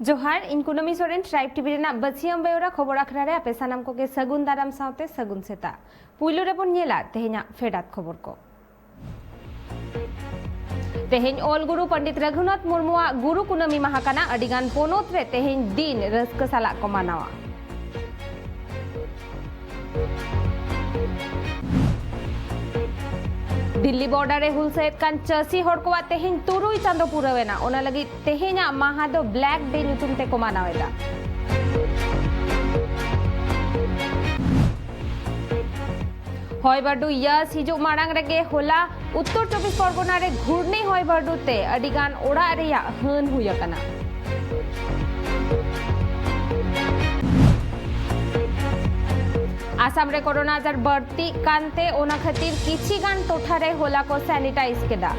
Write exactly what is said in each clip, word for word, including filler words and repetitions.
ᱡᱚᱦᱟᱨ, ᱤᱧ ᱠᱩᱱᱟᱹᱢᱤ ᱥᱚᱨᱮᱱ, ᱴᱨᱟᱭᱤᱵᱽ ᱴᱤᱵᱷᱤ ᱨᱮᱱᱟᱜ ᱵᱟᱹᱥᱭᱟᱹᱢ ᱵᱮᱣᱨᱟ ᱠᱷᱚᱵᱚᱨ ᱟᱠᱷᱲᱟ ᱨᱮ ᱟᱯᱮ ᱥᱟᱱᱟᱢ ᱠᱚᱜᱮ ᱥᱟᱹᱜᱩᱱ ᱫᱟᱨᱟᱢ ᱥᱟᱶᱛᱮ ᱥᱟᱹᱜᱩᱱ ᱥᱮᱛᱟᱜ᱾ ᱯᱩᱭᱞᱩ ᱨᱮᱵᱚᱱ ᱧᱮᱞᱟ ᱛᱮᱦᱮᱧᱟᱜ ᱯᱷᱮᱰᱟᱛ ᱠᱷᱚᱵᱚᱨ ᱠᱚ᱾ ᱛᱮᱦᱮᱧ ᱚᱞ ᱜᱩᱨᱩ ᱯᱚᱱᱰᱤᱛ ᱨᱟᱹᱜᱷᱩᱱᱟᱛᱷ ᱢᱩᱨᱢᱩᱣᱟᱜ ᱜᱩᱨᱩ ᱠᱩᱱᱟᱹᱢᱤ ᱢᱟᱦᱟ ᱠᱟᱱᱟ᱾ ᱟᱹᱰᱤᱜᱟᱱ ᱯᱚᱱᱚᱛ ᱨᱮ ᱛᱮᱦᱮᱧ ᱫᱤᱱ ᱨᱟᱹᱥᱠᱟᱹ ᱥᱟᱞᱟᱜ ᱠᱚ ᱢᱟᱱᱟᱣᱟ᱾ ᱫᱤᱞᱞᱤ ᱵᱚᱨᱰᱟᱨ ᱨᱮ ᱦᱩᱞᱥᱟᱹᱭᱮᱫ ᱠᱟᱱ ᱪᱟᱹᱥᱤ ᱦᱚᱲ ᱠᱚᱣᱟᱜ ᱛᱮᱦᱮᱧ ᱛᱩᱨᱩᱭ ᱪᱟᱸᱫᱚ ᱯᱩᱨᱟᱹᱣ ᱮᱱᱟ᱾ ᱚᱱᱟ ᱞᱟᱹᱜᱤᱫ ᱛᱮᱦᱮᱧᱟᱜ ᱢᱟᱦᱟ ᱫᱚ ᱵᱞᱮᱠ ᱰᱮ ᱧᱩᱛᱩᱢ ᱛᱮᱠᱚ ᱢᱟᱱᱟᱣ ᱮᱫᱟ᱾ ᱦᱚᱭ ᱵᱟᱹᱨᱰᱩ ᱭᱟᱥ ᱦᱤᱡᱩᱜ ᱢᱟᱲᱟᱝ ᱨᱮᱜᱮ ᱦᱚᱞᱟ ᱩᱛᱛᱚᱨ ᱪᱚᱵᱵᱤᱥ ᱯᱚᱨᱜᱚᱱᱟ ᱨᱮ ᱜᱷᱩᱨᱱᱤ ᱦᱚᱭ ᱵᱟᱹᱨᱰᱩ ᱛᱮ ᱟᱹᱰᱤ ᱜᱟᱱ ᱚᱲᱟᱜ ᱨᱮᱭᱟᱜ ᱦᱟᱹᱱ ᱦᱩᱭ ᱟᱠᱟᱱᱟ᱾ ᱟᱥᱟᱢ ᱨᱮ ᱠᱳᱨᱳᱱᱟ ᱟᱡᱟᱨ ᱵᱟᱹᱲᱛᱤᱜ ᱠᱟᱱᱛᱮ ᱚᱱᱟ ᱠᱷᱟᱹᱛᱤᱨ ᱠᱤᱪᱷᱤ ᱜᱟᱱ ᱴᱚᱴᱷᱟ ᱨᱮ ᱦᱚᱞᱟ ᱠᱚ ᱥᱟᱱᱤᱴᱟᱭᱤᱡᱽ ᱠᱮᱫᱟ᱾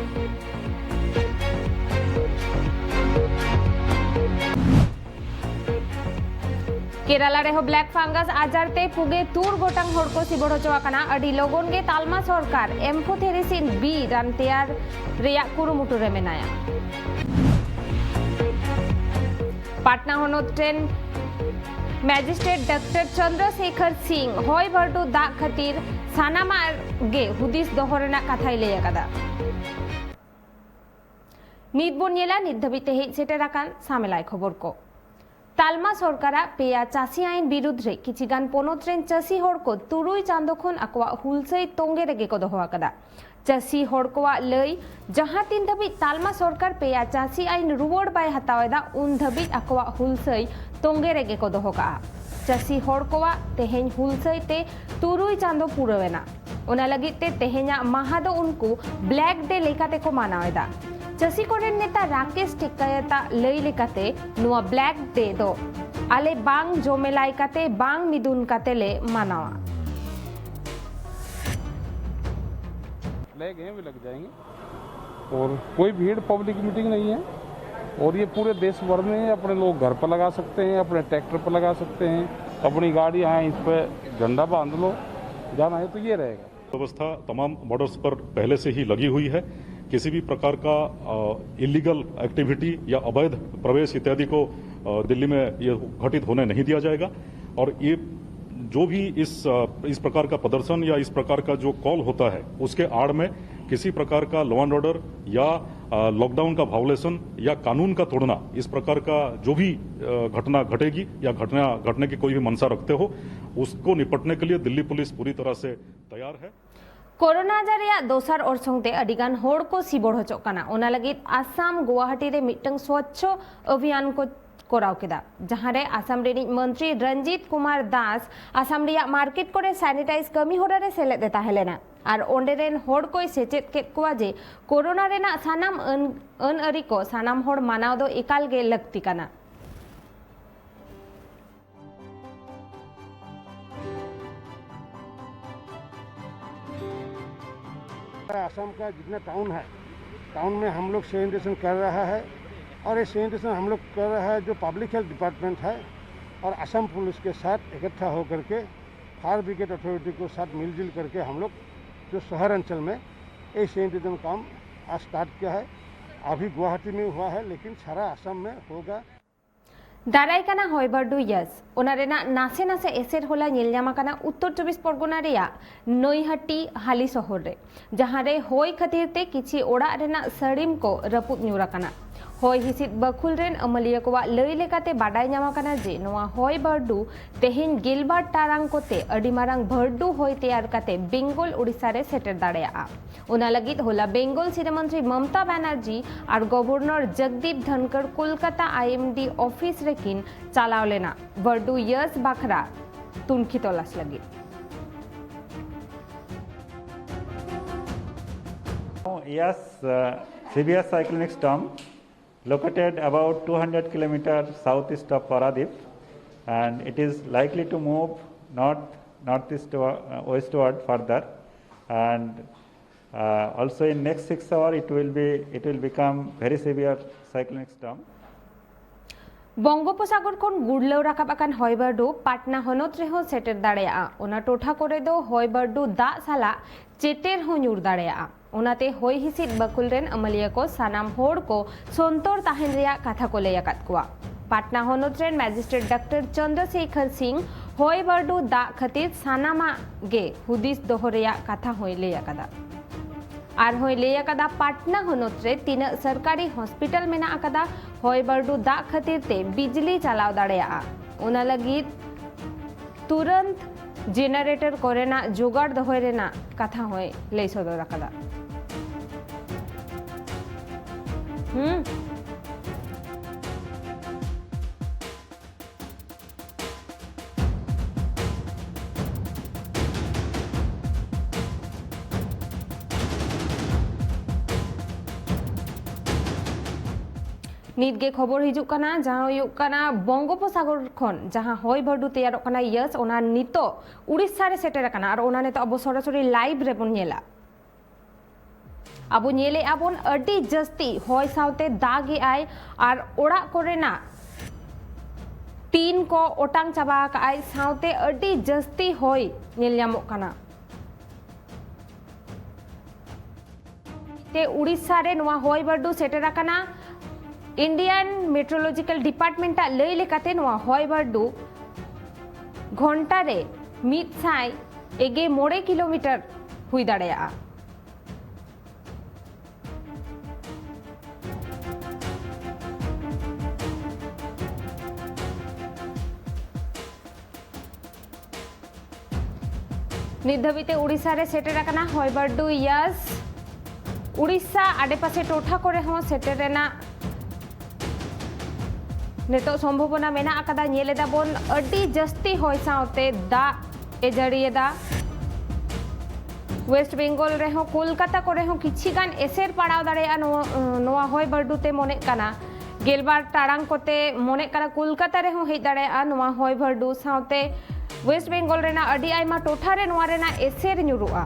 ᱠᱮᱨᱟᱞᱟ ᱨᱮᱦᱚᱸ ᱵᱞᱮᱠ ᱯᱷᱟᱝᱜᱟᱥ ᱟᱡᱟᱨ ᱛᱮ ᱯᱩᱜᱮ ᱛᱩᱨ ᱜᱚᱴᱟᱝ ᱦᱚᱲ ᱠᱚ ᱥᱤᱵᱚᱲ ᱦᱚᱪᱚ ᱟᱠᱟᱱᱟ᱾ ᱟᱹᱰᱤ ᱞᱚᱜᱚᱱ ᱜᱮ ᱛᱟᱞᱢᱟ ᱥᱚᱨᱠᱟᱨ ᱮᱢᱯᱷᱳᱛᱷᱮᱨᱤᱥᱤᱱ ᱵᱤ ᱨᱟᱱ ᱛᱮᱭᱟᱨ ᱨᱮᱭᱟᱜ ᱠᱩᱨᱩᱢᱩᱴᱩ ᱨᱮ ᱢᱮᱱᱟᱭᱟ᱾ ᱯᱟᱴᱱᱟ ᱦᱚᱱᱚᱛ ᱨᱮᱱ ᱢᱮᱡᱤᱥᱴᱨᱮᱴ ᱰᱟᱠᱛᱟᱨ ᱪᱚᱱᱫᱨᱚ ᱥᱮᱠᱷᱚᱨ ᱥᱤᱝ ᱦᱚᱭ ᱵᱷᱟᱨᱰᱩ ᱫᱟᱜ ᱠᱷᱟᱹᱛᱤᱨ ᱥᱟᱱᱟᱢᱟᱜ ᱜᱮ ᱦᱩᱫᱤᱥ ᱫᱚᱦᱚ ᱨᱮᱱᱟᱜ ᱠᱟᱛᱷᱟᱭ ᱞᱟᱹᱭ ᱟᱠᱟᱫᱟ᱾ ᱱᱤᱛ ᱵᱚᱱ ᱧᱮᱞᱟ ᱱᱤᱛ ᱫᱷᱟᱹᱵᱤᱡ ᱛᱮ ᱦᱮᱡ ᱥᱮᱴᱮᱨ ᱟᱠᱟᱱ ᱥᱟᱢᱮᱞᱟᱭ ᱠᱷᱚᱵᱚᱨ ᱠᱚ᱾ ᱛᱟᱞᱢᱟ ᱥᱚᱨᱠᱟᱨᱟᱜ ᱯᱮᱭᱟ ᱪᱟᱹᱥᱤ ᱟᱭᱤᱱ ᱵᱤᱨᱩᱫᱽ ᱨᱮ ᱠᱤᱪᱷᱤ ᱜᱟᱱ ᱯᱚᱱᱚᱛ ᱨᱮᱱ ᱪᱟᱹᱥᱤ ᱦᱚᱲ ᱠᱚ ᱛᱩᱨᱩᱭ ᱪᱟᱸᱫᱚ ᱠᱷᱚᱱ ᱟᱠᱚᱣᱟᱜ ᱦᱩᱞᱥᱟᱹᱭ ᱛᱚᱸᱜᱮ ᱨᱮᱜᱮ ᱠᱚ ᱫᱚᱦᱚ ᱟᱠᱟᱫᱟ᱾ ᱪᱟᱹᱥᱤ ᱦᱚᱲ ᱠᱚᱣᱟᱜ ᱞᱟᱹᱭ, ᱡᱟᱦᱟᱸ ᱛᱤᱱ ᱫᱷᱟᱹᱵᱤᱡ ᱛᱟᱞᱢᱟ ᱥᱚᱨᱠᱟᱨ ᱯᱮᱭᱟ ᱪᱟᱹᱥᱤ ᱟᱭᱤᱱ ᱨᱩᱣᱟᱹᱲ ᱵᱟᱭ ᱦᱟᱛᱟᱣ ᱮᱫᱟ, ᱩᱱ ᱫᱷᱟᱹᱵᱤᱡ ᱟᱠᱚᱣᱟᱜ ᱦᱩᱞᱥᱟᱹᱭ ᱛᱚᱸᱜᱮ ᱨᱮᱜᱮ ᱠᱚ ᱫᱚᱦᱚ ᱠᱟᱜᱼᱟ᱾ ᱪᱟᱹᱥᱤ ᱦᱚᱲ ᱠᱚᱣᱟᱜ ᱛᱮᱦᱮᱧ ᱦᱩᱞᱥᱟᱹᱭ ᱛᱮ ᱛᱩᱨᱩᱭ ᱪᱟᱸᱫᱚ ᱯᱩᱨᱟᱹᱣ ᱮᱱᱟ᱾ ᱚᱱᱟ ᱞᱟᱹᱜᱤᱫ ᱛᱮ ᱛᱮᱦᱮᱧᱟᱜ ᱢᱟᱦᱟ ᱫᱚ ᱩᱱᱠᱩ ᱵᱞᱮᱠ ᱰᱮ ᱞᱮᱠᱟ ᱛᱮᱠᱚ ᱢᱟᱱᱟᱣ ᱮᱫᱟ᱾ ᱪᱟᱹᱥᱤ ᱠᱚᱨᱮᱱ ᱱᱮᱛᱟ ᱨᱟᱠᱮᱥ ᱴᱤᱠᱟᱭᱚᱛᱟᱜ ᱞᱟᱹᱭ ᱞᱮᱠᱟᱛᱮ, ᱱᱚᱣᱟ ᱵᱞᱮᱠ ᱰᱮ ᱫᱚ ᱟᱞᱮ ᱵᱟᱝ ᱡᱚᱢᱮᱞᱟᱭ ᱠᱟᱛᱮ, ᱵᱟᱝ ᱢᱤᱫᱩᱱ ᱠᱟᱛᱮ ᱞᱮ ᱢᱟᱱᱟᱣᱟ᱾ फ्लैग हैं, वे लग जाएंगे। और कोई भीड़, पब्लिक मीटिंग नहीं है। और ये पूरे देश भर में अपने लोग घर पर लगा सकते हैं, अपने ट्रैक्टर पर लगा सकते हैं, अपनी गाड़ी यहाँ इस पर झंडा बांध लो, जाना है तो ये रहेगा। व्यवस्था तमाम बॉर्डर्स पर पहले से ही लगी हुई है। किसी भी प्रकार का इलीगल एक्टिविटी या अवैध प्रवेश इत्यादि को दिल्ली में ये घटित होने नहीं दिया जाएगा। और ये जो भी इस इस प्रकार का प्रदर्शन या इस प्रकार का जो कॉल होता है, उसके आड़ में किसी प्रकार का लॉ एंड ऑर्डर या लॉकडाउन का वायोलेशन या कानून का तोड़ना, इस प्रकार का जो भी घटना घटेगी या घटना घटने की कोई भी मंशा रखते हो, उसको निपटने के लिए दिल्ली पुलिस पूरी तरह से तैयार है। ᱠᱳᱨᱳᱱᱟ ᱟᱡᱟᱨ ᱨᱮᱭᱟᱜ ᱫᱚᱥᱟᱨ ᱚᱨᱥᱚᱝ ᱛᱮ ᱟᱹᱰᱤ ᱜᱟᱱ ᱦᱚᱲ ᱠᱚ ᱥᱤᱵᱚᱲ ᱦᱚᱪᱚᱜ ᱠᱟᱱᱟ᱾ ᱚᱱᱟ ᱞᱟᱹᱜᱤᱫ ᱟᱥᱟᱢ ᱜᱩᱣᱟᱦᱟᱴᱤ ᱨᱮ ᱢᱤᱫᱴᱟᱝ ᱥᱚᱪᱷᱚ ᱚᱵᱷᱤᱭᱟᱱ ᱠᱚ ᱠᱚᱨᱟᱣ ᱠᱮᱫᱟ, ᱡᱟᱦᱟᱸ ᱨᱮ ᱟᱥᱟᱢ ᱨᱤᱱᱤᱡ ᱢᱚᱱᱛᱨᱤ ᱨᱚᱧᱡᱤᱛ ᱠᱩᱢᱟᱨ ᱫᱟᱥ ᱟᱥᱟᱢ ᱨᱮᱭᱟᱜ ᱢᱟᱨᱠᱮᱴ ᱠᱚᱨᱮ ᱥᱟᱱᱤᱴᱟᱭᱤᱡᱽ ᱠᱟᱹᱢᱤ ᱦᱚᱨᱟ ᱨᱮ ᱥᱮᱞᱮᱫ ᱮ ᱛᱟᱦᱮᱸ ᱞᱮᱱᱟ ᱟᱨ ᱚᱸᱰᱮ ᱨᱮᱱ ᱦᱚᱲ ᱠᱚᱭ ᱥᱮᱪᱮᱫ ᱠᱮᱫ ᱠᱚᱣᱟ ᱡᱮ ᱠᱳᱨᱳᱱᱟ ᱨᱮᱱᱟᱜ ᱥᱟᱱᱟᱢ ᱟᱹᱱ ᱟᱹᱱ ᱟᱹᱨᱤ ᱠᱚ ᱥᱟᱱᱟᱢ ᱦᱚᱲ ᱢᱟᱱᱟᱣ ᱫᱚ ᱮᱠᱟᱞ ᱜᱮ ᱞᱟᱹᱠᱛᱤ ᱠᱟᱱᱟ᱾ आसाम का जितना टाउन है, टाउन में हम लोग सैनिटाइजेशन कर रहा है और ये सैनिटाइजेशन हम लोग कर रहा है जो पब्लिक हेल्थ डिपार्टमेंट है और असम पुलिस के साथ इकट्ठा होकर के फायर ब्रिगेड अथॉरिटी को साथ मिलजुल करके हम लोग जो शहर अंचल में ये सैनिटाइजेशन काम आज स्टार्ट किया है। अभी गुवाहाटी में हुआ है लेकिन सारा असम में होगा। ᱫᱟᱨᱟᱭ ᱠᱟᱱᱟ ᱦᱚᱭ ᱵᱟᱹᱨᱰᱩ ᱭᱟᱥ, ᱚᱱᱟ ᱨᱮᱱᱟᱜ ᱱᱟᱥᱮ ᱱᱟᱥᱮ ᱮᱥᱮᱨ ᱦᱚᱞᱟ ᱧᱮᱞ ᱧᱟᱢ ᱟᱠᱟᱱᱟ ᱩᱛᱛᱚᱨ ᱪᱚᱵᱵᱤᱥ ᱯᱚᱨᱜᱚᱱᱟ ᱨᱮᱭᱟᱜ ᱱᱚᱭᱦᱟᱴᱤ ᱦᱟᱞᱤ ᱥᱚᱦᱚᱨ ᱨᱮ, ᱡᱟᱦᱟᱸ ᱨᱮ ᱦᱚᱭ ᱠᱷᱟᱹᱛᱤᱨ ᱛᱮ ᱠᱤᱪᱷᱤ ᱚᱲᱟᱜ ᱨᱮᱱᱟᱜ ᱥᱟᱹᱲᱤᱢ ᱠᱚ ᱨᱟᱹᱯᱩᱫ ᱧᱩᱨ ᱟᱠᱟᱱᱟ᱾ ᱦᱚᱭ ᱦᱤᱸᱥᱤᱫ ᱵᱟᱹᱠᱷᱩᱞ ᱨᱮᱱ ᱟᱹᱢᱟᱹᱞᱤᱭᱟᱹ ᱠᱚᱣᱟᱜ ᱞᱟᱹᱭ ᱞᱮᱠᱟᱛᱮ ᱵᱟᱰᱟᱭ ᱧᱟᱢ ᱟᱠᱟᱱᱟ ᱡᱮ ᱱᱚᱣᱟ ᱦᱚᱭ ᱵᱟᱹᱨᱰᱩ ᱛᱮᱦᱮᱧ ᱜᱮᱞᱵᱟᱨ ᱴᱟᱲᱟᱝ ᱠᱚᱛᱮ ᱟᱹᱰᱤ ᱢᱟᱨᱟᱝ ᱵᱷᱟᱹᱨᱰᱩ ᱦᱚᱭ ᱛᱮᱭᱟᱨ ᱠᱟᱛᱮ ᱵᱮᱝᱜᱚᱞ ᱳᱰᱤᱥᱟ ᱨᱮ ᱥᱮᱴᱮᱨ ᱫᱟᱲᱮᱭᱟᱜᱼᱟ᱾ ᱚᱱᱟ ᱞᱟᱹᱜᱤᱫ ᱦᱚᱞᱟ ᱵᱮᱝᱜᱚᱞ ᱥᱤᱨᱟᱹ ᱢᱚᱱᱛᱨᱤ ᱢᱚᱢᱛᱟ ᱵᱟᱱᱟᱨᱡᱤ ᱟᱨ ᱜᱚᱵᱷᱚᱨᱱᱚᱨ ᱡᱚᱜᱫᱤᱯ ᱫᱷᱚᱱᱠᱚᱨ ᱠᱳᱞᱠᱟᱛᱟ ᱟᱭᱮᱢᱰᱤ ᱚᱯᱷᱤᱥ ᱨᱮᱠᱤᱱ ᱪᱟᱞᱟᱣ ᱞᱮᱱᱟ ᱵᱷᱟᱹᱨᱰᱩ ᱭᱟᱥ ᱵᱟᱠᱷᱨᱟ ᱛᱩᱱᱠᱷᱤ ᱛᱚᱞᱟᱥ ᱞᱟᱹᱜᱤᱫ᱾ Yes, uh, severe cyclonic storm located about two hundred kilometers southeast of Paradip, and it is likely to move north northeast uh, westward further, and uh, also in next six hours it will be it will become very severe cyclonic storm. ᱵᱚᱝᱜᱳᱯᱚᱥᱟᱜᱚᱨ ᱠᱷᱚᱱ ᱜᱩᱨᱞᱟᱹᱣ ᱨᱟᱠᱟᱵ ᱟᱠᱟᱱ ᱦᱚᱭ ᱵᱟᱹᱨᱰᱩ ᱯᱟᱴᱱᱟ ᱦᱚᱱᱚᱛ ᱨᱮᱦᱚᱸ ᱥᱮᱴᱮᱨ ᱫᱟᱲᱮᱭᱟᱜᱼᱟ᱾ ᱚᱱᱟ ᱴᱚᱴᱷᱟ ᱠᱚᱨᱮ ᱫᱚ ᱦᱚᱭ ᱵᱟᱹᱨᱰᱩ ᱫᱟᱜ ᱥᱟᱞᱟᱜ ᱪᱮᱴᱮᱨ ᱦᱚᱸ ᱧᱩᱨ ᱫᱟᱲᱮᱭᱟᱜᱼᱟ᱾ ᱚᱱᱟᱛᱮ ᱦᱚᱭ ᱦᱤᱸᱥᱤᱫ ᱵᱟᱹᱠᱷᱩᱞ ᱨᱮᱱ ᱟᱹᱢᱟᱹᱞᱤᱭᱟᱹ ᱠᱚ ᱥᱟᱱᱟᱢ ᱦᱚᱲ ᱠᱚ ᱥᱚᱱᱛᱚᱨ ᱛᱟᱦᱮᱱ ᱨᱮᱭᱟᱜ ᱠᱟᱛᱷᱟ ᱠᱚ ᱞᱟᱹᱭ ᱟᱠᱟᱫ ᱠᱚᱣᱟ᱾ ᱯᱟᱴᱱᱟ ᱦᱚᱱᱚᱛ ᱨᱮᱱ ᱢᱮᱡᱤᱥᱴᱨᱮᱴ ᱰᱟᱠᱛᱟᱨ ᱪᱚᱱᱫᱨᱚ ᱥᱮᱠᱷᱚᱨ ᱥᱤᱝ ᱦᱚᱭ ᱵᱟᱹᱨᱰᱩ ᱫᱟᱜ ᱠᱷᱟᱹᱛᱤᱨ ᱥᱟᱱᱟᱢᱟᱜ ᱜᱮ ᱦᱩᱫᱤᱥ ᱫᱚᱦᱚ ᱨᱮᱭᱟᱜ ᱠᱟᱛᱷᱟ ᱦᱚᱸᱭ ᱞᱟᱹᱭ ᱟᱠᱟᱫᱟ᱾ ᱟᱨᱦᱚᱸᱭ ᱞᱟᱹᱭ ᱟᱠᱟᱫᱟ, ᱯᱟᱴᱱᱟ ᱦᱚᱱᱚᱛ ᱨᱮ ᱛᱤᱱᱟᱹᱜ ᱥᱚᱨᱠᱟᱨᱤ ᱦᱚᱥᱯᱤᱴᱟᱞ ᱢᱮᱱᱟᱜ ᱟᱠᱟᱫᱟ, ᱦᱚᱭ ᱵᱟᱹᱨᱰᱩ ᱫᱟᱜ ᱠᱷᱟᱹᱛᱤᱨ ᱛᱮ ᱵᱤᱡᱽᱞᱤ ᱪᱟᱞᱟᱣ ᱫᱟᱲᱮᱭᱟᱜᱼᱟ, ᱚᱱᱟ ᱞᱟᱹᱜᱤᱫ ᱛᱩᱨᱟᱹᱱᱛ ᱡᱮᱱᱟᱨᱮᱴᱚᱨ ᱠᱚᱨᱮᱱᱟᱜ ᱡᱳᱜᱟᱲ ᱫᱚᱦᱚᱭ ᱨᱮᱱᱟᱜ ᱠᱟᱛᱷᱟ ᱦᱚᱸᱭ ᱞᱟᱹᱭ ᱥᱚᱫᱚᱨ ᱟᱠᱟᱫᱟ᱾ ᱦᱩᱸ᱾ ᱱᱤᱛ ᱜᱮ ᱠᱷᱚᱵᱚᱨ ᱦᱤᱡᱩᱜ ᱠᱟᱱᱟ, ᱡᱟᱦᱟᱸ ᱦᱩᱭᱩᱜ ᱠᱟᱱᱟ ᱵᱚᱝᱜᱳᱯᱚᱥᱟᱜᱚᱨ ᱠᱷᱚᱱ ᱡᱟᱦᱟᱸ ᱦᱚᱭ ᱵᱷᱟᱹᱨᱰᱩ ᱛᱮᱭᱟᱨᱚᱜ ᱠᱟᱱᱟ, ᱭᱟᱥ, ᱚᱱᱟ ᱱᱤᱛᱚᱜ ᱩᱲᱤᱥᱥᱟ ᱨᱮ ᱥᱮᱴᱮᱨ ᱟᱠᱟᱱᱟ᱾ ᱟᱨ ᱚᱱᱟ ᱱᱤᱛᱚᱜ ᱟᱵᱚ ᱥᱚᱨᱟᱥᱚᱨᱤ ᱞᱟᱭᱤᱵᱷ ᱨᱮᱵᱚᱱ ᱧᱮᱞᱟ᱾ ᱟᱵᱚ ᱧᱮᱞᱮᱫᱼᱟ ᱵᱚᱱ ᱟᱹᱰᱤ ᱡᱟᱹᱥᱛᱤ ᱦᱚᱭ ᱥᱟᱶᱛᱮ ᱫᱟᱜ ᱮᱜᱼᱟᱭ ᱟᱨ ᱚᱲᱟᱜ ᱠᱚᱨᱮᱱᱟᱜ ᱴᱤᱱ ᱠᱚ ᱚᱴᱟᱝ ᱪᱟᱵᱟ ᱟᱠᱟᱜᱼᱟᱭ, ᱥᱟᱶᱛᱮ ᱟᱹᱰᱤ ᱡᱟᱹᱥᱛᱤ ᱦᱚᱭ ᱧᱮᱞ ᱧᱟᱢᱚᱜ ᱠᱟᱱᱟ᱾ ᱛᱮ ᱩᱲᱤᱥᱥᱟ ᱨᱮ ᱱᱚᱣᱟ ᱦᱚᱭ ᱵᱟᱹᱨᱰᱩ ᱥᱮᱴᱮᱨ ᱟᱠᱟᱱᱟ᱾ ᱤᱱᱰᱤᱭᱟᱱ ᱢᱮᱴᱨᱳᱞᱚᱡᱤᱠᱟᱞ ᱰᱤᱯᱟᱨᱴᱢᱮᱱᱴ ᱟᱜ ᱞᱟᱹᱭ ᱞᱮᱠᱟᱛᱮ ᱱᱚᱣᱟ ᱦᱚᱭ ᱵᱟᱹᱨᱰᱩ ᱜᱷᱚᱱᱴᱟ ᱨᱮ ᱢᱤᱫ ᱥᱟᱭ ᱮᱜᱮ ᱢᱚᱬᱮ ᱠᱤᱞᱳᱢᱤᱴᱟᱨ ᱦᱩᱭ ᱫᱟᱲᱮᱭᱟᱜᱼᱟ᱾ ᱱᱤᱛ ᱫᱷᱟᱹᱵᱤᱡ ᱛᱮ ᱩᱲᱤᱥᱥᱟ ᱨᱮ ᱥᱮᱴᱮᱨ ᱟᱠᱟᱱᱟ ᱦᱚᱭ ᱵᱟᱹᱨᱰᱩ ᱭᱟᱥ᱾ ᱩᱲᱤᱥᱥᱟ ᱟᱰᱮᱯᱟᱥᱮ ᱴᱚᱴᱷᱟ ᱠᱚᱨᱮ ᱦᱚᱸ ᱥᱮᱴᱮᱨ ᱨᱮᱱᱟᱜ ᱱᱤᱛᱚᱜ ᱥᱚᱢᱵᱷᱚᱵᱚᱱᱟ ᱢᱮᱱᱟᱜ ᱟᱠᱟᱫᱟ᱾ ᱧᱮᱞ ᱮᱫᱟ ᱵᱚᱱ ᱟᱹᱰᱤ ᱡᱟᱹᱥᱛᱤ ᱦᱚᱭ ᱥᱟᱶᱛᱮ ᱫᱟᱜ ᱮ ᱡᱟᱹᱲᱤᱭᱮᱫᱟ᱾ ᱣᱮᱥᱴ ᱵᱮᱝᱜᱚᱞ ᱨᱮᱦᱚᱸ, ᱠᱳᱞᱠᱟᱛᱟ ᱠᱚᱨᱮ ᱦᱚᱸ ᱠᱤᱪᱷᱤ ᱜᱟᱱ ᱮᱥᱮᱨ ᱯᱟᱲᱟᱣ ᱫᱟᱲᱮᱭᱟᱜᱼᱟ ᱱᱚᱣᱟ, ᱱᱚᱣᱟ ᱦᱚᱭ ᱵᱟᱹᱨᱰᱩ ᱛᱮ ᱢᱚᱱᱮᱜ ᱠᱟᱱᱟ᱾ ᱜᱮᱞᱵᱟᱨ ᱴᱟᱲᱟᱝ ᱠᱚᱛᱮ ᱢᱚᱱᱮᱜ ᱠᱟᱱᱟ ᱠᱳᱞᱠᱟᱛᱟ ᱨᱮᱦᱚᱸ ᱦᱮᱡ ᱫᱟᱲᱮᱭᱟᱜᱼᱟ ᱱᱚᱣᱟ ᱦᱚᱭ ᱵᱷᱟᱹᱨᱰᱩ, ᱥᱟᱶᱛᱮ ᱣᱮᱥᱴ ᱵᱮᱝᱜᱚᱞ ᱨᱮᱱᱟᱜ ᱟᱹᱰᱤ ᱟᱭᱢᱟ ᱴᱚᱴᱷᱟ ᱨᱮ ᱱᱚᱣᱟ ᱨᱮᱱᱟᱜ ᱮᱥᱮᱨ ᱧᱩᱨᱩᱜᱼᱟ᱾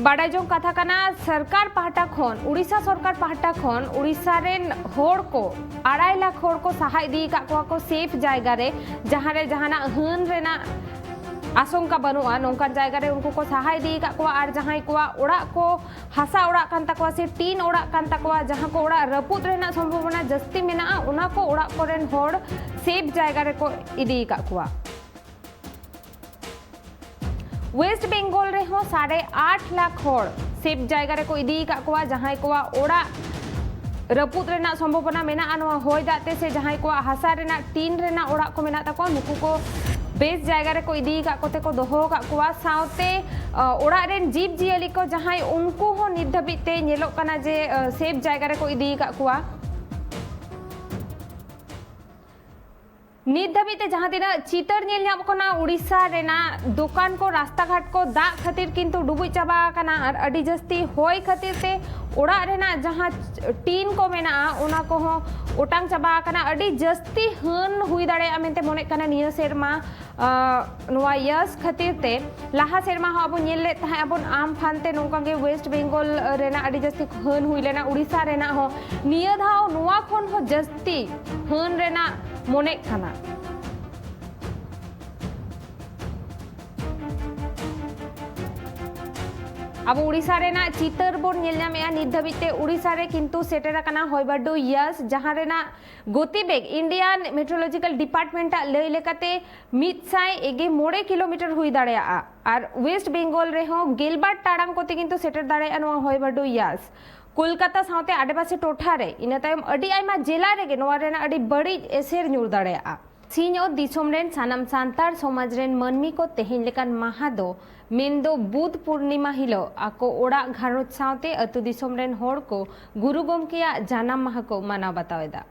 ᱵᱟᱰᱟᱭ ᱡᱚᱝ ᱠᱟᱛᱷᱟ ᱠᱟᱱᱟ, ᱥᱚᱨᱠᱟᱨ ᱯᱟᱦᱴᱟ ᱠᱷᱚᱱ, ᱩᱲᱤᱥᱥᱟ ᱥᱚᱨᱠᱟᱨ ᱯᱟᱦᱴᱟ ᱠᱷᱚᱱ ᱩᱲᱤᱥᱥᱟ ᱨᱮᱱ ᱦᱚᱲ ᱠᱚ, ᱟᱲᱟᱭ ᱞᱟᱠᱷ ᱦᱚᱲ ᱠᱚ ᱥᱟᱦᱟ ᱤᱫᱤ ᱟᱠᱟᱫ ᱠᱚᱣᱟ ᱠᱚ ᱥᱮᱯᱷ ᱡᱟᱭᱜᱟ ᱨᱮ, ᱡᱟᱦᱟᱸ ᱨᱮ ᱡᱟᱦᱟᱱᱟᱜ ᱦᱟᱹᱱ ᱨᱮᱱᱟᱜ ᱟᱥᱚᱝᱠᱟ ᱵᱟᱹᱱᱩᱜᱼᱟ, ᱱᱚᱝᱠᱟᱱ ᱡᱟᱭᱜᱟ ᱨᱮ ᱩᱱᱠᱩ ᱠᱚ ᱥᱟᱦᱟ ᱤᱫᱤ ᱟᱠᱟᱫ ᱠᱚᱣᱟ᱾ ᱟᱨ ᱡᱟᱦᱟᱸᱭ ᱠᱚᱣᱟᱜ ᱚᱲᱟᱜ ᱠᱚ ᱦᱟᱥᱟ ᱚᱲᱟᱜ ᱠᱟᱱ ᱛᱟᱠᱚᱣᱟ ᱥᱮ ᱴᱤᱱ ᱚᱲᱟᱜ ᱠᱟᱱ ᱛᱟᱠᱚᱣᱟ, ᱡᱟᱦᱟᱸ ᱠᱚ ᱚᱲᱟᱜ ᱨᱟᱹᱯᱩᱫ ᱨᱮᱱᱟᱜ ᱥᱚᱢᱵᱷᱚᱵᱚᱱᱟ ᱡᱟᱹᱥᱛᱤ ᱢᱮᱱᱟᱜᱼᱟ, ᱚᱱᱟ ᱠᱚ ᱚᱲᱟᱜ ᱠᱚᱨᱮᱱ ᱦᱚᱲ ᱥᱮᱯ ᱡᱟᱭᱜᱟ ᱨᱮᱠᱚ ᱤᱫᱤ ᱟᱠᱟᱫ ᱠᱚᱣᱟ᱾ ᱣᱮᱥᱴ ᱵᱮᱝᱜᱚᱞ ᱨᱮᱦᱚᱸ ᱥᱟᱲᱮ ᱟᱴ ᱞᱟᱠᱷ ᱦᱚᱲ ᱥᱮᱯ ᱡᱟᱭᱜᱟ ᱨᱮᱠᱚ ᱤᱫᱤ ᱟᱠᱟᱫ ᱠᱚᱣᱟ᱾ ᱡᱟᱦᱟᱸᱭ ᱠᱚᱣᱟᱜ ᱚᱲᱟᱜ ᱨᱟᱹᱯᱩᱫ ᱨᱮᱱᱟᱜ ᱥᱚᱢᱵᱷᱚᱵᱚᱱᱟ ᱢᱮᱱᱟᱜᱼᱟ ᱱᱚᱣᱟ ᱦᱚᱭ ᱫᱟᱜ ᱛᱮ, ᱥᱮ ᱡᱟᱦᱟᱸᱭ ᱠᱚᱣᱟᱜ ᱦᱟᱥᱟ ᱨᱮᱱᱟᱜ, ᱴᱤᱱ ᱨᱮᱱᱟᱜ ᱚᱲᱟᱜ ᱠᱚ ᱢᱮᱱᱟᱜ ᱛᱟᱠᱚᱣᱟ, ᱱᱩᱠᱩ ᱠᱚ ᱵᱮᱥ ᱡᱟᱭᱜᱟ ᱨᱮᱠᱚ ᱤᱫᱤ ᱟᱠᱟᱫ ᱠᱚᱛᱮ ᱠᱚ ᱫᱚᱦᱚ ᱟᱠᱟᱫ ᱠᱚᱣᱟ᱾ ᱥᱟᱶᱛᱮ, ᱚ, ᱚᱲᱟᱜ ᱨᱮᱱ ᱡᱤᱵᱽ ᱡᱤᱭᱟᱹᱞᱤ ᱠᱚ ᱡᱟᱦᱟᱸᱭ, ᱩᱱᱠᱩ ᱦᱚᱸ ᱱᱤᱛ ᱫᱷᱟᱹᱵᱤᱡ ᱛᱮ ᱧᱮᱞᱚᱜ ᱠᱟᱱᱟ ᱡᱮ, ᱚ, ᱥᱮᱯ ᱡᱟᱭᱜᱟ ᱨᱮᱠᱚ ᱤᱫᱤ ᱟᱠᱟᱫ ᱠᱚᱣᱟ᱾ ᱱᱤᱛ ᱫᱷᱟᱹᱵᱤᱡ ᱛᱮ ᱡᱟᱦᱟᱸ ᱛᱤᱱᱟᱹᱜ ᱪᱤᱛᱟᱹᱨ ᱧᱮᱞ ᱧᱟᱢᱚᱜ ᱠᱟᱱᱟ, ᱩᱲᱤᱥᱥᱟ ᱨᱮᱱᱟᱜ ᱫᱚᱠᱟᱱ ᱠᱚ, ᱨᱟᱥᱛᱟ ᱜᱷᱟᱴ ᱠᱚ ᱫᱟᱜ ᱠᱷᱟᱹᱛᱤᱨ ᱠᱤᱱᱛᱩ ᱰᱩᱵᱩᱡ ᱪᱟᱵᱟ ᱟᱠᱟᱱᱟ᱾ ᱟᱨ ᱟᱹᱰᱤ ᱡᱟᱹᱥᱛᱤ ᱦᱚᱭ ᱠᱷᱟᱹᱛᱤᱨ ᱛᱮ ᱚᱲᱟᱜ ᱨᱮᱱᱟᱜ ᱡᱟᱦᱟᱸ ᱴᱤᱱ ᱠᱚ ᱢᱮᱱᱟᱜᱼᱟ, ᱚᱱᱟ ᱠᱚᱦᱚᱸ ᱚᱴᱟᱝ ᱪᱟᱵᱟ ᱟᱠᱟᱱᱟ᱾ ᱟᱹᱰᱤ ᱡᱟᱹᱥᱛᱤ ᱦᱟᱹᱱ ᱦᱩᱭ ᱫᱟᱲᱮᱭᱟᱜᱼᱟ ᱢᱮᱱᱛᱮ ᱢᱚᱱᱮᱜ ᱠᱟᱱᱟ ᱱᱤᱭᱟᱹ ᱥᱮᱨᱢᱟ, ᱟᱸ, ᱱᱚᱣᱟ ᱭᱟᱥ ᱠᱷᱟᱹᱛᱤᱨ ᱛᱮ᱾ ᱞᱟᱦᱟ ᱥᱮᱨᱢᱟ ᱦᱚᱸ ᱟᱵᱚ ᱧᱮᱞ ᱞᱮᱫ ᱛᱟᱦᱮᱸ ᱟᱵᱚᱱ ᱟᱢᱯᱷᱟᱱ ᱛᱮ ᱱᱚᱝᱠᱟ ᱜᱮ ᱣᱮᱥᱴ ᱵᱮᱝᱜᱚᱞ ᱨᱮᱱᱟᱜ ᱟᱹᱰᱤ ᱡᱟᱹᱥᱛᱤ ᱦᱟᱹᱱ ᱦᱩᱭ ᱞᱮᱱᱟ, ᱩᱲᱤᱥᱥᱟ ᱨᱮᱱᱟᱜ ᱦᱚᱸ᱾ ᱱᱤᱭᱟᱹ ᱫᱷᱟᱣ ᱱᱚᱣᱟ ᱠᱷᱚᱱ ᱦᱚᱸ ᱡᱟᱹᱥᱛᱤ ᱦᱟᱹᱱ ᱨᱮᱱᱟᱜ ᱢᱚᱱᱮᱜ ᱠᱟᱱᱟ᱾ ᱟᱵᱚ ᱩᱲᱤᱥᱥᱟ ᱨᱮᱱᱟᱜ ᱪᱤᱛᱟᱹᱨ ᱵᱚᱱ ᱧᱮᱞ ᱧᱟᱢᱮᱜᱼᱟ᱾ ᱱᱤᱛ ᱫᱷᱟᱹᱵᱤᱡ ᱛᱮ ᱩᱲᱤᱥᱥᱟ ᱨᱮ ᱠᱤᱱᱛᱩ ᱥᱮᱴᱮᱨ ᱟᱠᱟᱱᱟ ᱦᱚᱭ ᱵᱟᱹᱨᱰᱩ ᱭᱟᱥ, ᱡᱟᱦᱟᱸ ᱨᱮᱱᱟᱜ ᱜᱚᱛᱤᱵᱮᱜᱽ Indian Meteorological Department ᱟᱜ ᱞᱟᱹᱭ ᱞᱮᱠᱟᱛᱮ ᱢᱤᱫ ᱥᱟᱭ ᱮᱜᱮ ᱢᱚᱬᱮ ᱠᱤᱞᱳᱢᱤᱴᱟᱨ ᱦᱩᱭ ᱫᱟᱲᱮᱭᱟᱜᱼᱟ᱾ ᱟᱨ ᱣᱮᱥᱴ ᱵᱮᱝᱜᱚᱞ ᱨᱮᱦᱚᱸ ᱜᱮᱞᱵᱟᱨ ᱴᱟᱲᱟᱝ ᱠᱚᱛᱮ ᱠᱤᱱᱛᱩ ᱥᱮᱴᱮᱨ ᱫᱟᱲᱮᱭᱟᱜᱼᱟ ᱱᱚᱣᱟ ᱦᱚᱭ ᱵᱟᱹᱨᱰᱩ ᱭᱟᱥ᱾ ᱠᱳᱞᱠᱟᱛᱟ ᱥᱟᱶᱛᱮ ᱟᱰᱮᱯᱟᱥᱮ ᱴᱚᱴᱷᱟ ᱨᱮ, ᱤᱱᱟᱹ ᱛᱟᱭᱚᱢ ᱟᱹᱰᱤ ᱟᱭᱢᱟ ᱡᱮᱞᱟ ᱨᱮᱜᱮ ᱱᱚᱣᱟ ᱨᱮᱱᱟᱜ ᱟᱹᱰᱤ ᱵᱟᱹᱲᱤᱡ ᱮᱥᱮᱨ ᱧᱩᱨ ᱫᱟᱲᱮᱭᱟᱜᱼᱟ᱾ ᱥᱤᱧᱚᱛ ᱫᱤᱥᱚᱢ ᱨᱮᱱ ᱥᱟᱱᱟᱢ ᱥᱟᱱᱛᱟᱲ ᱥᱚᱢᱟᱡᱽ ᱨᱮᱱ ᱢᱟᱹᱱᱢᱤ ᱠᱚ ᱛᱮᱦᱮᱧ ᱞᱮᱠᱟᱱ ᱢᱟᱦᱟ ᱫᱚ, ᱢᱮᱱᱫᱚ ᱵᱩᱫᱷ ᱯᱩᱨᱱᱤᱢᱟ ᱦᱤᱞᱳᱜ, ᱟᱠᱚ ᱚᱲᱟᱜ ᱜᱷᱟᱨᱚᱸᱡᱽ ᱥᱟᱶᱛᱮ ᱟᱹᱛᱩ ᱫᱤᱥᱚᱢ ᱨᱮᱱ ᱦᱚᱲ ᱠᱚ ᱜᱩᱨᱩ ᱜᱚᱢᱠᱮᱭᱟᱜ ᱡᱟᱱᱟᱢ ᱢᱟᱦᱟ ᱠᱚ ᱢᱟᱱᱟᱣ ᱵᱟᱛᱟᱣ ᱮᱫᱟ᱾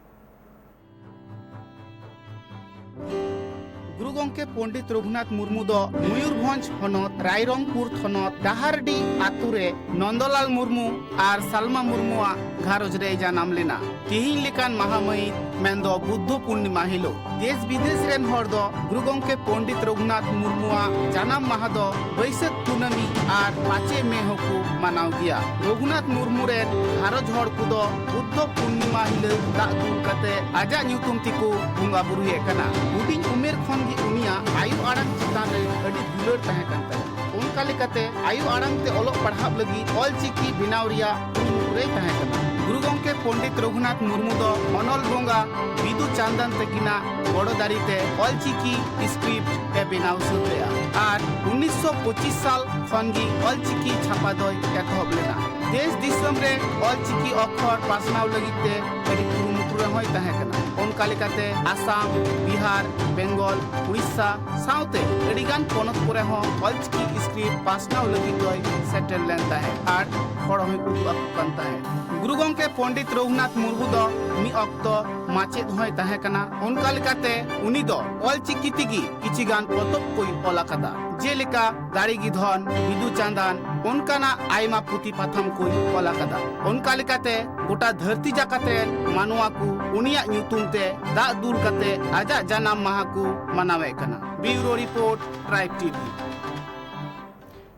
ᱜᱩᱨᱩ ᱜᱚᱢᱠᱮ ᱯᱚᱱᱰᱤᱛ ᱨᱚᱜᱷᱩᱱᱟᱛᱷ ᱢᱩᱨᱢᱩ ᱫᱚ ᱢᱚᱭᱩᱨᱵᱷᱚᱸᱡᱽ ᱦᱚᱱᱚᱛ ᱨᱟᱭᱨᱚᱝᱯᱩᱨ ᱛᱷᱚᱱᱚᱛ ᱰᱟᱦᱟᱨᱰᱤ ᱟᱛᱳ ᱨᱮ ᱱᱚᱱᱫᱚᱞᱟᱞ ᱢᱩᱨᱢᱩ ᱟᱨ ᱥᱟᱞᱢᱟ ᱢᱩᱨᱢᱩᱣᱟᱜ ᱜᱷᱟᱨᱚᱸᱡᱽ ᱨᱮᱭ ᱡᱟᱱᱟᱢ ᱞᱮᱱᱟ᱾ ᱛᱤᱦᱤᱧ ᱞᱮᱠᱟᱱ ᱢᱟᱦᱟ ᱢᱟᱹᱦᱤᱛ, ᱢᱮᱱᱫᱚ ᱵᱩᱫᱽᱫᱷᱚ ᱯᱩᱨᱱᱤᱢᱟ ᱦᱤᱞᱳᱜ, ᱫᱮᱥ ᱵᱤᱫᱮᱥ ᱨᱮᱱ ᱦᱚᱲ ᱫᱚ ᱜᱩᱨᱩ ᱜᱚᱢᱠᱮ ᱯᱚᱱᱰᱤᱛ ᱨᱚᱜᱷᱩᱱᱟᱛᱷ ᱢᱩᱨᱢᱩᱣᱟᱜ ᱡᱟᱱᱟᱢ ᱢᱟᱦᱟ ᱫᱚ ᱵᱟᱹᱭᱥᱟᱹᱠᱷ ᱠᱩᱱᱟᱹᱢᱤ ᱟᱨ ᱯᱟᱸᱪᱮ ᱢᱮ ᱦᱚᱸᱠᱚ ᱢᱟᱱᱟᱣ ᱜᱮᱭᱟ᱾ ᱨᱚᱜᱷᱩᱱᱟᱛᱷ ᱢᱩᱨᱢᱩ ᱨᱮᱱ ᱜᱷᱟᱨᱚᱸᱡᱽ ᱦᱚᱲ ᱠᱚᱫᱚ ᱵᱩᱫᱽᱫᱷᱚ ᱯᱩᱨᱱᱤᱢᱟ ᱦᱤᱞᱳᱜ ᱫᱟᱜ ᱫᱩᱞ ᱠᱟᱛᱮ ᱟᱡᱟᱜ ᱧᱩᱛᱩᱢ ᱛᱮᱠᱚ ᱵᱚᱸᱜᱟ ᱵᱩᱨᱩᱭᱮᱫ ᱠᱟᱱᱟ᱾ ᱦᱩᱰᱤᱧ ᱩᱢᱮᱨ ᱠᱷᱚᱱ ᱩᱱᱤᱭᱟᱜ ᱟᱭᱳ ᱟᱲᱟᱝ ᱪᱮᱛᱟᱱ ᱨᱮ ᱟᱹᱰᱤ ᱫᱩᱞᱟᱹᱲ ᱛᱟᱦᱮᱸ ᱠᱟᱱ ᱛᱟᱭᱟ᱾ ᱚᱱᱠᱟ ᱞᱮᱠᱟᱛᱮ ᱟᱭᱳ ᱟᱲᱟᱝ ᱛᱮ ᱚᱞᱚᱜ ᱯᱟᱲᱦᱟᱜ ᱞᱟᱹᱜᱤᱫ ᱚᱞᱪᱤᱠᱤ ᱵᱮᱱᱟᱣ ᱨᱮᱭᱟᱜ ᱠᱩᱨᱩᱢᱩᱴᱩ ᱨᱮᱭ ᱛᱟᱦᱮᱸ ᱠᱟᱱᱟ᱾ ᱜᱩᱨᱩ ᱜᱚᱢᱠᱮ ᱯᱚᱱᱰᱤᱛ ᱨᱚᱜᱷᱩᱱᱟᱛᱷ ᱢᱩᱨᱢᱩ ᱫᱚ ᱚᱱᱚᱞ ᱵᱚᱸᱜᱟ ᱵᱤᱫᱩ ᱪᱟᱸᱫᱟᱱ ᱛᱟᱹᱠᱤᱱᱟᱜ ᱜᱚᱲᱚ ᱫᱟᱨᱮ ᱛᱮ ᱚᱞᱪᱤᱠᱤ ᱥᱠᱨᱤᱯᱴ ᱮ ᱵᱮᱱᱟᱣ ᱥᱟᱹᱛ ᱞᱮᱫᱼᱟ ᱟᱨ ᱩᱱᱤᱥᱥᱚ ᱯᱚᱸᱪᱤᱥ ᱥᱟᱞ ᱠᱷᱚᱱ ᱜᱮ ᱚᱞᱪᱤᱠᱤ ᱪᱷᱟᱯᱟ ᱫᱚᱭ ᱮᱛᱚᱦᱚᱵ ᱞᱮᱫᱟ᱾ ᱫᱮᱥ ᱫᱤᱥᱚᱢ ᱨᱮ ᱚᱞᱪᱤᱠᱤ ᱚᱠᱠᱷᱚᱨ ᱯᱟᱥᱱᱟᱣ ᱞᱟᱹᱜᱤᱫ ᱛᱮ ᱟᱹᱰᱤ ᱠᱩᱨᱩᱢᱩᱴᱩ ᱨᱮᱦᱚᱸᱭ ᱛᱟᱦᱮᱸ ᱠᱟᱱᱟ᱾ ᱚᱱᱠᱟ ᱞᱮᱠᱟᱛᱮ ᱟᱥᱟᱢ, ᱵᱤᱦᱟᱨ, ᱵᱮᱝᱜᱚᱞ, ᱩᱲᱤᱥᱥᱟ ᱥᱟᱶᱛᱮ ᱟᱹᱰᱤᱜᱟᱱ ᱯᱚᱱᱚᱛ ᱠᱚᱨᱮ ᱦᱚᱸ ᱚᱞᱪᱤᱠᱤ ᱥᱠᱨᱤᱯᱴ ᱯᱟᱥᱱᱟᱣ ᱞᱟᱹᱜᱤᱫ ᱫᱚᱭ ᱥᱮᱴᱮᱨ ᱞᱮᱱ ᱛᱟᱦᱮᱸᱫ ᱟᱨ ᱦᱚᱲ ᱦᱚᱸᱭ ᱩᱫᱩᱜ ᱟᱠᱚ ᱠᱟᱱ ᱛᱟᱦᱮᱸᱫ᱾ ᱜᱩᱨᱩ ᱜᱚᱢᱠᱮ ᱯᱚᱱᱰᱤᱛ ᱨᱚᱜᱷᱩᱱᱟᱛᱷ ᱢᱩᱨᱢᱩ ᱫᱚ ᱢᱤᱫ ᱚᱠᱛᱚ ᱢᱟᱪᱮᱫ ᱦᱚᱸᱭ ᱛᱟᱦᱮᱸ ᱠᱟᱱᱟ᱾ ᱚᱱᱠᱟ ᱞᱮᱠᱟᱛᱮ ᱩᱱᱤ ᱫᱚ ᱚᱞᱪᱤᱠᱤ ᱛᱮᱜᱮ ᱠᱤᱪᱷᱤ ᱜᱟᱱ ᱯᱚᱛᱚᱵ ᱠᱚᱭ ᱚᱞ ᱟᱠᱟᱫᱟ, ᱡᱮᱞᱮᱠᱟ ᱫᱟᱲᱮ ᱜᱮ ᱫᱷᱚᱱ, ᱵᱤᱫᱩ ᱪᱟᱸᱫᱟᱱ, ᱚᱱᱠᱟᱱᱟᱜ ᱟᱭᱢᱟ ᱯᱩᱛᱷᱤ ᱯᱟᱛᱷᱟᱢ ᱠᱚᱭ ᱚᱞ ᱟᱠᱟᱫᱟ᱾ ᱚᱱᱠᱟ ᱞᱮᱠᱟᱛᱮ ᱜᱚᱴᱟ ᱫᱷᱟᱹᱨᱛᱤ ᱡᱟᱠᱟᱛ ᱨᱮᱱ ᱢᱟᱱᱣᱟ ᱠᱚ ᱩᱱᱤᱭᱟᱜ ᱧᱩᱛᱩᱢ ᱛᱮ ᱫᱟᱜ ᱫᱩᱞ ᱠᱟᱛᱮ ᱟᱡᱟᱜ ᱡᱟᱱᱟᱢ ᱢᱟᱦᱟ ᱠᱚ ᱢᱟᱱᱟᱣᱮᱫ ᱠᱟᱱᱟ᱾ ᱵᱤᱭᱩᱨᱳ ᱨᱤᱯᱳᱨᱴ, ᱴᱨᱟᱭᱤᱵᱽ ᱴᱤᱵᱷᱤ᱾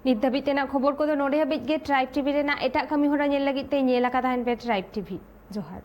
ᱱᱤᱛ ᱫᱷᱟᱹᱵᱤᱡ ᱛᱮᱱᱟᱜ ᱠᱷᱚᱵᱚᱨ ᱠᱚᱫᱚ ᱱᱚᱰᱮ ᱦᱟᱹᱵᱤᱡ ᱜᱮ᱾ ᱴᱨᱟᱭᱤᱵᱽ ᱴᱤᱵᱷᱤ ᱨᱮᱱᱟᱜ ᱮᱴᱟᱜ ᱠᱟᱹᱢᱤ ᱦᱚᱨᱟ ᱧᱮᱞ ᱞᱟᱹᱜᱤᱫ ᱛᱮ ᱧᱮᱞ ᱟᱠᱟ ᱛᱟᱦᱮᱱ ᱯᱮ ᱴᱨᱟᱭᱤᱵᱽ ᱴᱤᱵᱷᱤ᱾ ᱡᱚᱦᱟᱨ᱾